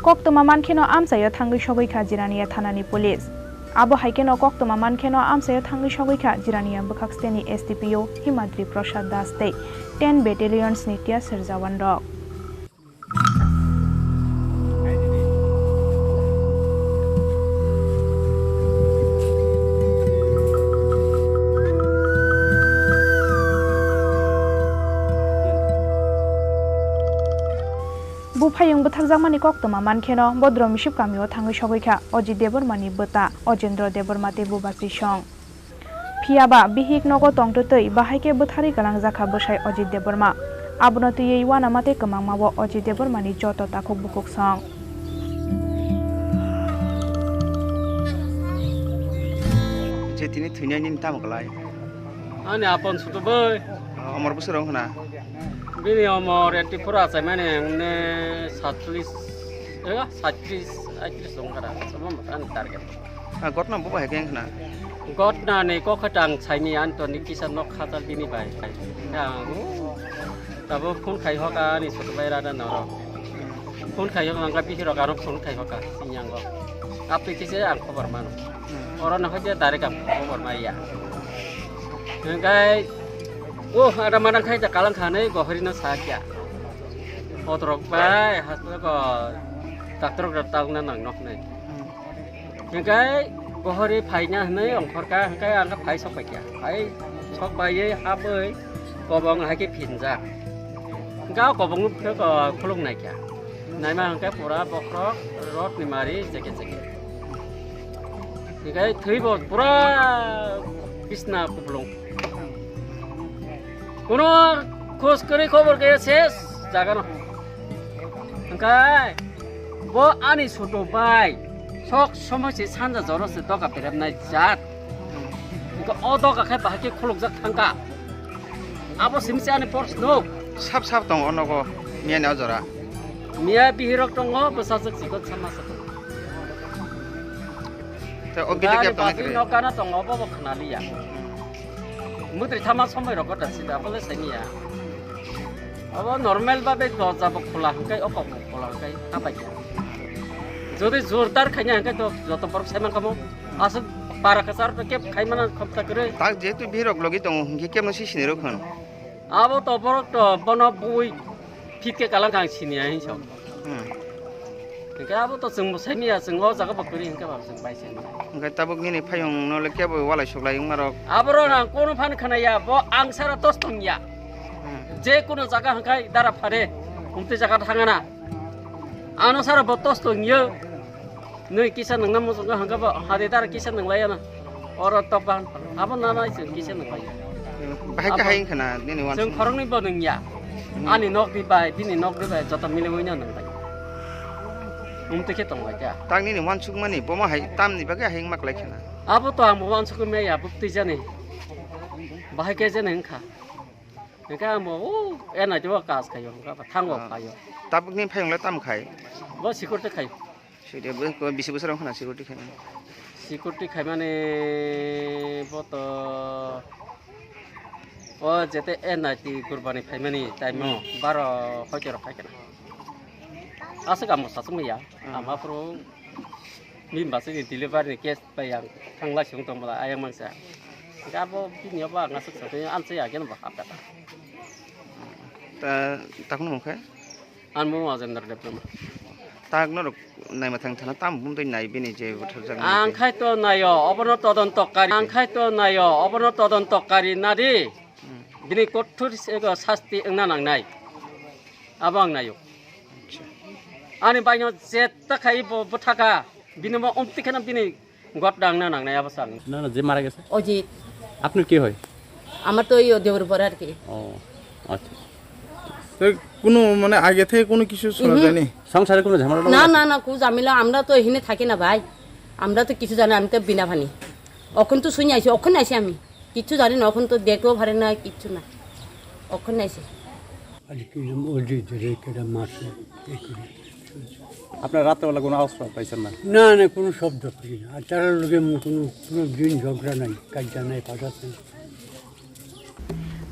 Koktwma mankheno amchaio thangwi sogwi kha Jirania thanani police. Abo hai kheno koktwma mankheno amchaio thangwi sogwi kha Jirania bwkhakseni S D P O Himadri Prasad Das tei ten Battalions ni tiaser jawan rok. Buphayung bwthakjakmani koktwma mankheno Bodro Misip kamio thangwi sogwi kha Ojit Debbarmani bwta Ojendro Debbarma tei bubasisong. Phiya ba bihik nogo tongtwtwi bahai khe bwtharwi kwlangjakha bwsai Ojit Debbarma. Abono twiwi uanama tei kwmangma o Ojit Debbarmani joto takhuk bukhuk song. Je tini thwinai nini tamo kwlai? Ani apon sutu bai. Omor bwswrwng hwna? Bini omor eighty four achaimani hwnwi satlis, eh, satris, aitris wngkha da. Sobo ani target. Ah, gotna bo bahai khe wngkha na? Gotna ni kokha tang saimi ani to ni kisa nok khatal bini bai. Ang, uh, tabo phone khai hoka ani sutu bai rada noro. Phone khai hoka angka bihiro garo phone khai hoka sinyango. Apni kisa ang khobor mano. Hmm. Oro no hoide direct ang khobor maya. Hingkai, oh, ada mana khai ta kalang khanai gohori no sakya. Otrok bai, hasto ko, doctor ko tang na nang nok nai. Hmm. Hingkai, gohori phaina hwnwi ongkhorka, hingkai ang phai sok paikya. Phai sok paiwi habwi kobong hai khe phinjak. Hingka o kobong no phai ko khuluk naikya. Naima hingke pura bokhorok rot ni mari jeke jeke. Hingke thwi bo pura bisna kuplung. Kuno khos kwrwi khobor khe ses jaga no. Hingke bo ani sutu bai sok somoi se sanja joro se doga beremnai jat. Hingke o doga khe bahai khe khulukjak thangka. Abo simi se ani pors no. Sap sap tongo o nogo miya ni o jora. Miya bihirok tongo, bwsajwk chikon sama sa tongo. Te o gede kep tongo bati kre. Nokana tongo, bo bo khna liya. Mutri thama somoi rogo da sida, bole semiya. Abo normal babe dorja bo khula hwnkhe, o kok bo khula hwnkhe, habai khe. Jodi jordar khaina hwnkhe to joto borok saiman kamo. Aswk para kwchar to kep khaimana khopta kwrwi. Tak jehetu bihirok logi tongo, hwnkhe kepno si sinirok hwn. Abo to borok to bono bui phit khe kalang kang sini ya hinso. Hmm. Hingke abo to chwng bo saimiya, chwng o jaga bo kwrwi hingke ba chwng bai saimiya. Hingke tabuk nini phayung no le kebo walai suklai wngma rok. Abo ro nang kono phan khana ya, bo ang sara tos tong ya. Hmm. Je kono jaga hingkai dara phare, umte jaga thangana. Ano sara bo tos tong yo. Nui kisa nangna muchungo hangka bo hadi dara kisa nanglai ya na. Oro tok bahan. Abo nana ising kisa nanglai ya. Bahai khe hai wngkha na nini wansuk? Chwng khoroknwi bo nungya. Hmm. Ani nokni bai, bini nokni bai, joto miliwi no nangbai. Umtwi khe tongbai kha. Tak nini wansukmani, bomo hai tamni bagwi hai wngma kwlai khe na? Abo to ang bo wansukwi maya, buktwi jani. Bahai khe jani wngkha. Hingke ang bo, o, N I T o kas khayo, hingke thango khayo. Tabuk ni phayung le tam khai? Bo security khayo. Security, bo, bo bisi bosor wngkha na security khai? Security khaimani bo to, O jete N I T Gurbani phaimani time o baro hoito rok khai kana. Aswk amo sasuk maya. Ama phuru bini bwswk ni delivery ni case bai ang thanglai sung tong bwla ayang mangsa. Gabo bini obo ang aswk sa tong amsa ya gen bo hap kata. Ta takno mokhe? Ang mung Ajendra Debbarma. Tak norok naima thang thana tam bumtwi nai bini je bwthar jak. Ang khai to nayo, obono todonto kari. Ang khai to nayo, obono todonto kari nadi. Hmm. Bini kothor se-, ego sasti wngna nangnai. Abo ang nayo. Acha. Ani baino jeta khai bo bwthaka. Bini mo umti kheno bini got dangna nangnai abo sang. না না, যে মারা গেছে। অজিত। আপনার কি হয়? আমার তো ওই দেওর পর আর কি। ও, আচ্ছা। তো কোনো মানে আগে থেকে কোনো কিছু শোনা উহুম। যায়নি? সংসারে কোনো ঝামেলা না, না, না, কোনো ঝামেলা, আমরা তো এখানে থাকি না ভাই, আমরা তো কিছু জানি, আমি তো বিনা ভানি। অখন তো শুনে আইছি, অখন আইছি আমি, কিচ্ছু জানি না, অখন তো দেখতেও পারে না, কিচ্ছু না, অখন আইছি। আজকে ওই যে ধরে কেটে মারছে, এই করে। আপনার রাত্রেবেলা কোনো আওয়াজ পাইছেন না? না, না, কোনো শব্দ পাই না। আর তারার লগে কোনো, কোনো দিন ঝগড়া নাই, কাজিয়া নাই, ফাসাদ নাই।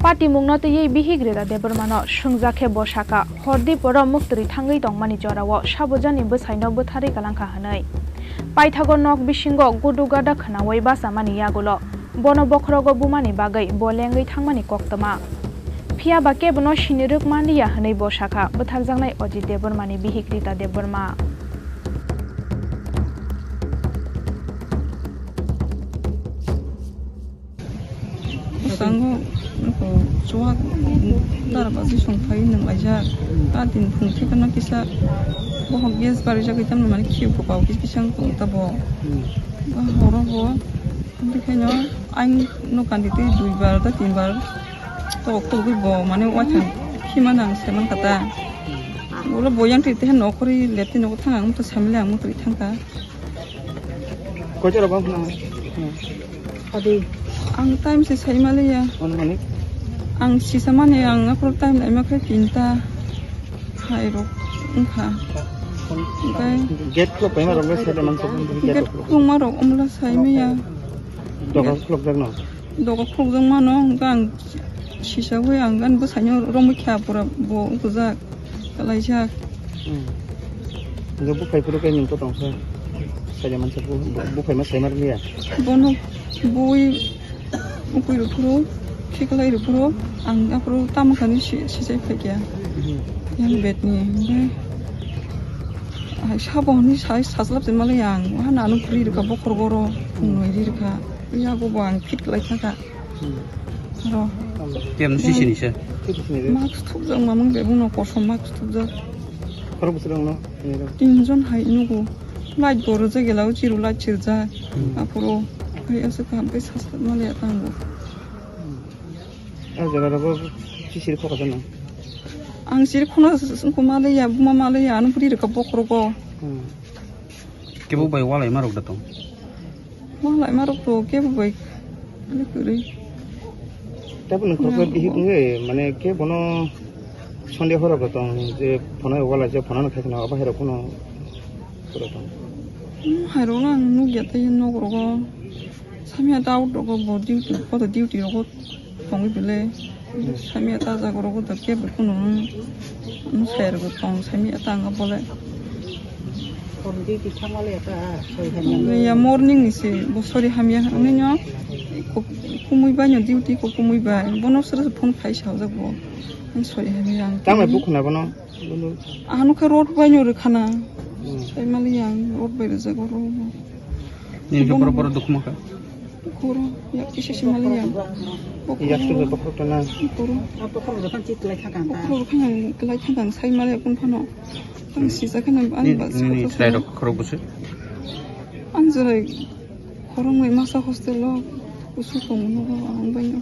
Patimungno twiwi bihik Rita Debbarmano swngjak khe bo sakha, hordi poro muktwrwi thangwi tongmani jorao sabujani bwsaino bwtharwi kwlangkha hwnwi. Paithago nok bisingo gudu gada khwnaui bachamani yagulo bono bokhorogo bumani bagwi bo lengwi thangmani koktwma. Phiya ba kebono sinirwk manliya hwnwi bo sakha bwtharjaknai Ajit Debbarmani bihik Rita Debbarma. Bwskango chuwak dara baji songphai nwng laijak. A din phung thekno kisa bohok gas barijagwi tamni mani khiyok bwkao kisa kisa wng tong ta bo. Ba horo bo. Bikhaino ang no kandi tei dui bar da tin bar to khulgwi bo mane waithang khima nang seman kata. Ulo bo yang tei tei nokhorwi lep tei nokhor thang ang to samle ang mutri thang ta. Kochora bang na. Adi. Ang time se sai maliya. Ano mani? Ang sisa mani ang akhor time lai ma khe tinta. Hai rok wngkha. Oke. Gate khulok paima rok le sai man sok. Gate khulok ma rok umla sai maya. Doga khulok jak no. Doga khulok jak mano ang sisa wi ang gan bwsai no romwi kha pura bo ujak. Kalaijak. Hmm. Hingke buphai phuru khe nwng to tongsa. Saida mansa bu-, bu-, buphai ma saima rwliya. Bono bui ukui rw phuru, khiklai rw phuru, ang aphuru tamo thani si-, sijai phaikha. Hmm. Yang bed ni, hingke, ai, sabo hwnwi sai saslap se malai ang, ha nanu phuri rwkha bokhorok oro, phung noi ri rwkha. Yago bo ang fit khlai thangkha. Hmm. Aro. Tamo. Tiyam sisi ni se. Mask thupjak mamung bebung no kosom mask thupjak. Khorok bwswk rok no? Tinjon hai nugo. Light bo rwjak gela o chiru light sirjak. Hmm. Aphuru hai aswk kaham khe sasat maliya tango. Hmm. A jaga rogo sisiri khokha jana. Ang siri khona sungko maliya, buma maliya, ano bwrwi rwkha bokhorogo. Hmm. Kebo bai walai ma rok da tong. Walai ma rok to kebo bai. Ani kwrwi. Tabuk nung khoroksa bihik wngwi, mane khe bono Sunday horo bo tong je phone walai je phone no khaikna abo hai rok phone koro tong. Hmm, hai rok no ang nukya tei nok rogo. Samya ta out rogo bo duty, koto duty rogo tongwi bele. Samya ta jaga rogo da kebo kuno. Ano sai rogo tong, samya ta anga bole. Hor duty thangmale ta soi hamya. Ya morning ni se, bo sori hamya, ani no. Ko kumui bai no duty ko kumui bai. Bono sere phone khai sa jak bo. Ani sori hamya ang. Tamo bukhuna bono? Ano khe road bai no rwkhana. Hmm. Sai mali ang road bai rwjak oro. Nini khe borok borok dukhu mankha? Koro, ya kisa se mali ang. Yak tu kok rok tana. Koro. Kok rok khan chit lai thang kang. Kok rok khan lai thang kang sai mali kun phano. Tang sisa khana ani bas. Nini chwrai rok kok rok busu? Ang jerai khoroknwi masa hostel o busu tong no ang bai no.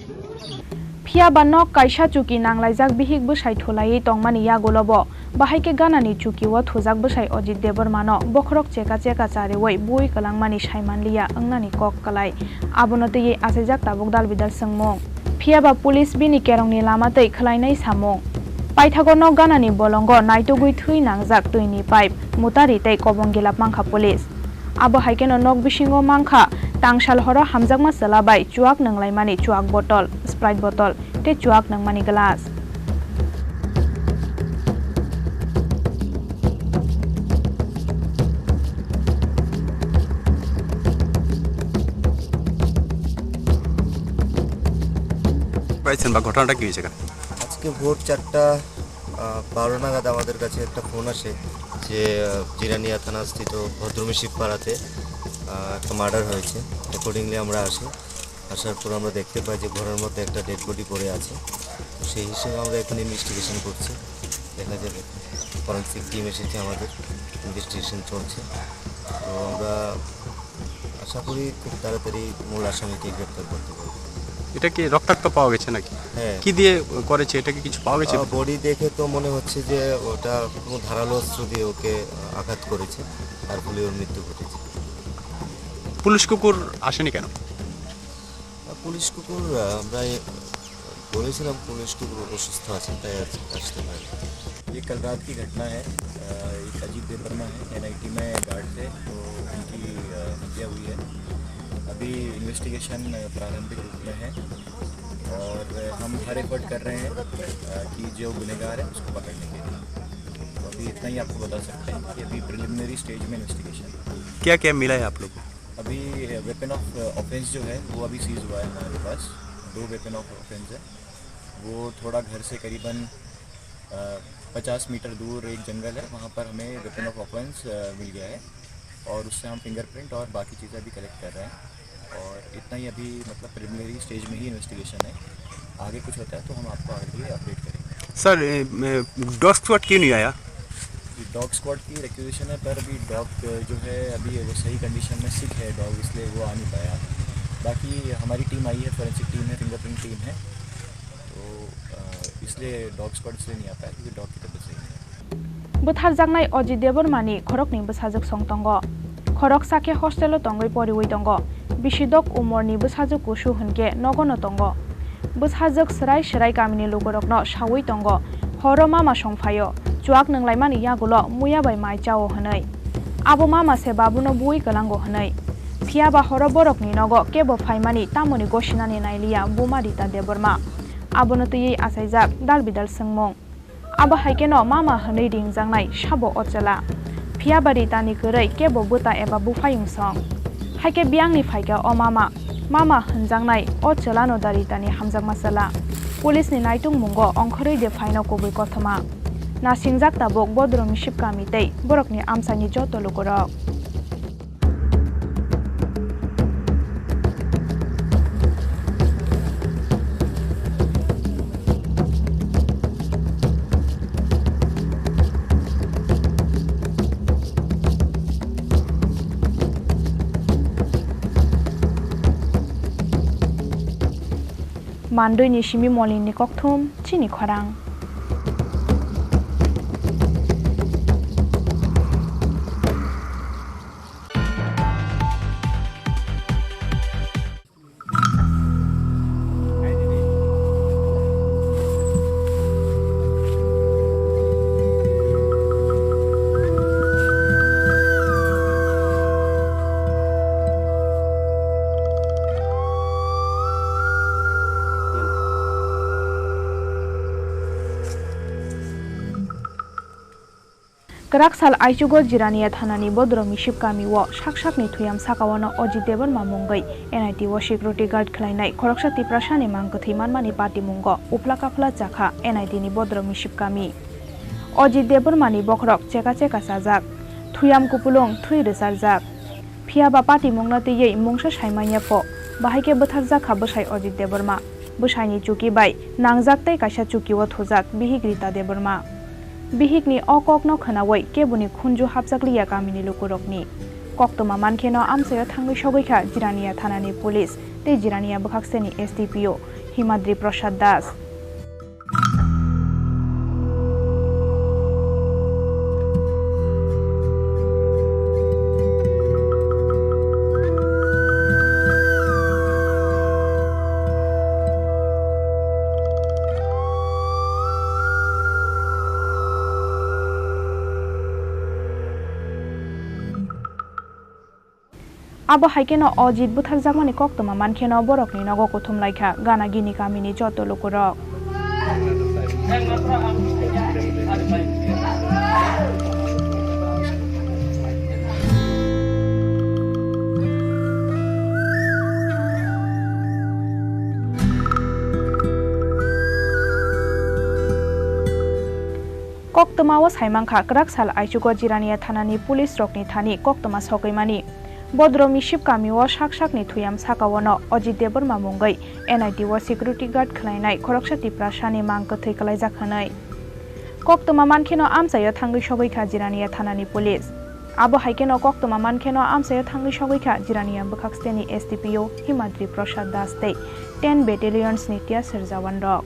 Phiya ba nok kaisa chuki nanglaijak bihik bwsai thulaiwi tongmani yagulo bo, bahai khe ganani chuki o thujak bwsai Ajit Debbarma no bokhorok cheka cheka chariwi bui kwlangmani sai manliya wngnani kok kwlai. Abono twiwi achaijak tabuk dal bidal swngmung. Phiya ba police bini kerongni lama twi khwlainai samung. Paithago nok ganani bolongo naitugwi thwi nangjak twini pipe, mutari tei kobong gilap mankha police. Abo hai kheno nok bisingo mankha Tangsal horo hamjakma chwla bai chuak nwnglaimani chuak botol, Sprite botol tei chuak nwngmani glass. পাইছেন বা ঘটনাটা কি হয়েছে এখানে? আজকে ভোর চারটা, আহ, বারো নাগাদ আমাদের কাছে একটা ফোন আসে যে, আহ, জিরানিয়া থানাস্থিত ভদ্রমিশিপ পাড়াতে, আহ, একটা মার্ডার হয়েছে। অ্যাকর্ডিংলি আমরা আসি, আসার পর আমরা দেখতে পাই যে ঘরের মধ্যে একটা ডেড বডি পড়ে আছে। তো সেই হিসেবে আমরা এখন ইনভেস্টিগেশন করছি, দেখা যাবে। ফরেন্সিক টিম এসেছে, আমাদের ইনভেস্টিগেশন চলছে। তো আমরা আশা করি খুব তাড়াতাড়ি মূল আসামিকে গ্রেপ্তার করতে পারবো। এটা কি রক্তাক্ত পাওয়া গেছে নাকি? হ্যাঁ। কি দিয়ে করেছে, এটা কি কিছু পাওয়া গেছে? আহ, বডি দেখে তো মনে হচ্ছে যে ওটা কোনো ধারালো অস্ত্র দিয়ে ওকে আঘাত করেছে, তার ফলে ওর মৃত্যু ঘটেছে। পুলিশ কুকুর আসেনি কেন? আহ, পুলিশ কুকুর, আহ, আমরা এ-, বলেছিলাম পুলিশ কুকুর অসুস্থ আছেন, তাই আজ আসতে পারেন। ये कल रात की घटना है। अ, एक अजीत देवर्मा है, एनआईटी में गार्ड थे, तो उनकी, अ, हत्या हुई है। अभी इन्वेस्टिगेशन, अ, प्रारंभिक रूप में है और हम हर एफर्ट कर रहे हैं, अ, कि जो गुनहगार है, उसको पकड़ने के लिए। तो अभी इतना ही आपको बता सकते हैं कि अभी प्रिलिमिनरी स्टेज में इन्वेस्टिगेशन है। क्या क्या मिला है आप लोग को? अभी वेपन ऑफ ऑफेंस जो है, वो अभी सीज हुआ है हमारे पास। दो वेपन ऑफ ऑफेंस है। वो थोड़ा घर से करीबन, अ, पचास मीटर दूर एक जंगल है, वहाँ पर हमें वेपन ऑफ ऑफेंस, अ, मिल गया है और उससे हम फिंगरप्रिंट और बाकी चीज़ें अभी कलेक्ट कर रहे हैं। और इतना ही अभी, मतलब, प्रिलिमिनरी स्टेज में ही इन्वेस्टिगेशन है। आगे कुछ होता है तो हम आपको आगे अपडेट करेंगे। सर, ए, ए, डॉग स्क्वाड क्यों नहीं आया? डॉग स्क्वाड की रिक्वेजिशन है, पर अभी डॉग, अ, जो है, अभी वो सही कंडीशन में सिक है डॉग, इसलिए वो आ नहीं पाया। बाकी हमारी टीम आई है, फॉरेंसिक टीम है, फिंगरप्रिंट टीम है, तो, अ, इसलिए डॉग स्क्वाड इसलिए नहीं आ पाया क्योंकि डॉग की तबीयत सही नहीं है। Bwtharjaknai Ajit Debbarmani khoroknwi bwsajwk song tongo. Khoroksa khe hostelo tongwi poriwi tongo. Bisidok umorni bwsajwk kusu hwnkhe nogono tongo. Bwsajwk swrai swrai kamini lukurokno saui tongo, horo mama song phaio, chuak nwnglaimani yagulo muya bai mai chao hwnwi. Abo mama se babuno bui kwlango hwnwi. Phiya ba horo borokni nogo kebo phaimani tamoni gosinani nailiya buma Rita Debbarma. Abono twiwi achaijak dal bidal swngmung. Abo hai kheno mama hwnwi ringjaknai sabo o chwla. Phiya ba Ritani kwrwi kebo bwta eba buphayung song. Hai khe biyangni phaikha o mama. Mama hwnjaknai o chwlano da Ritani hamjakma chwla. Police ni naitung mungo ongkhorwi de phaino kubui kothoma. Nasingjak tabuk Bodro Misip kami tei borokni amchaini joto lukurok. Mandui ni simi Molin ni kokthum chini khorang. Kwrak sal aichugo Jirania thanani Bodro Misip kamio sak sakni thuyam sakao no Ajit Debbarma mungwi N I T o security guard khlainai khoroksa Tiprasani mang kwthwi manmani patimungo uphla kaphla chakha N I T ni Bodro Misip kami. Ajit Debbarmani bokhorok cheka cheka chajak, thuyam kupulung thwi rwcharjak. Phiya ba patimungno twiwi mungsa sai manya pho, bahai khe bwtharjak kha bwsai Ajit Debbarma. Bwsaini chuki bai nangjak tei kaisa chukio thujak bihik Rita Debbarma. Bihikni o kokno khwnawi keboni khunju hapjakliya kamini lukurokni. Koktwma mankheno amchaio thangwi sogwi kha Jirania thanani police tei Jirania bwkhakseni S D P O Himadri Prasad Das. Abo hai kheno Ajit butharjakmani koktwma mankheno borokni nogo kuthum laikha gana gini kamini joto lukurok. Koktwmao saimankha kwrak sal aichugo Jirania thanani police rokni thani koktwma sogwimani. Bodro Misip kamio sak sakni thuyam sakaono Ajit Debbarma mungwi N I T o security guard khwlainai khoroksa Tiprasani mang kwthwi kwlaijak hwnwi. Koktwma mankheno amchaio thangwi sogwikha Jirania thanani police. Abo hai kheno koktwma mankheno amchaio thangwi sogwikha Jirania bwkhak steni S D P O Himadri Prasad Das tei ten battalions ni T S R jawan rok.